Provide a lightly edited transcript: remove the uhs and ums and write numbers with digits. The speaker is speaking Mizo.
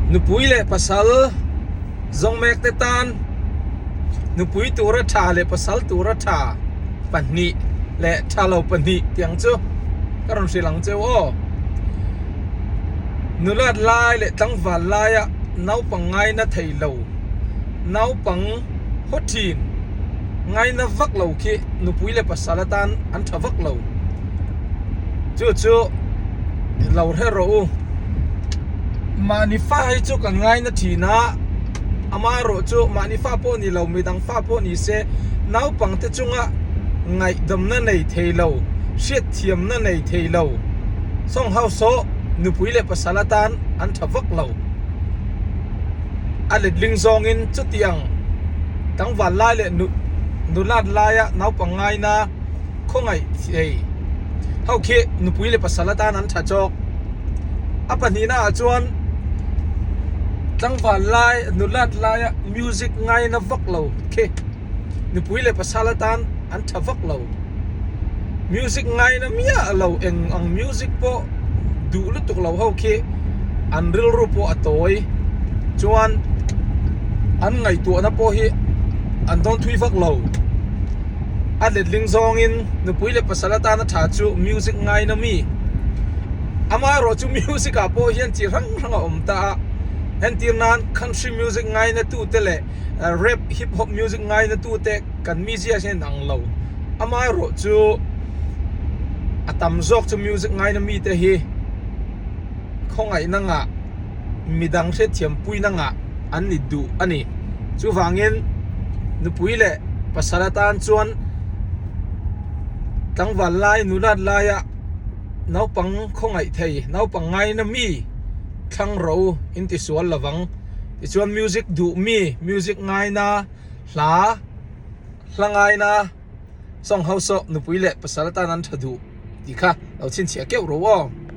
Nupui leh pasal zawng mek te tan nupui tura tha leh pasal tura tha pahnih leh tha lo pahnih tih ang chu ka rawn hrilh ang cheu aw. Nulat lai leh tlangval laia naupang ngaina thei lo naupang haw thin ngaina vak lo khi nupui leh pasal atan an tha vak lo. Chu chu lo hre rawh u. Mahni fa hi chu kan ngaina thin a, amaherawh chu mahni fa pawh ni lo midang fa pawh ni se naupang te chunga ngaihdamna nei thei lo, hriatthiamna nei thei lo sawng ho saw nupui leh pasal atan an tha vak lo. A letling zawngin chutiang tlangval lai leh nulat laia naupang ngaina khawngaih thei ho khi nupui leh pasal atan an tha chawk. A pahnihna ah chuan tlangval lai nulat laia music ngaina vak lo khi nupui leh pasal atan an tha vak lo. Music ngaina miah lo eng ang music pawh duh lutuk lo ho khi an rilru pawh a tawi chuan an ngaihtuahna pawh hi an dawn thui vak lo. A letling zawngin nupui leh pasal atana tha chu music ngaina mi amaherawh chu music ah pawh hian chi hrang hrang a awm ta a entir nan country music ngaina tute leh rap hip hop music ngaina tute kan mizia hian ang lo amaherawh chu a tam zawk chu music ngaina mite hi khawngaihna ngah midang hriatthiam puina ngah an ni duh a ni. Chuvangin nupui leh pasal atan chuan tlangval lai nulat laia naupang khawngaih thei naupang ngaina mi thlang rawh u in ti sual lovang tichuan music duh mi music ngaina hla hla ngaina sawng ho saw nupui leh pasal atan an tha duh tih kha lo chhinchhiah keuh rawh aw.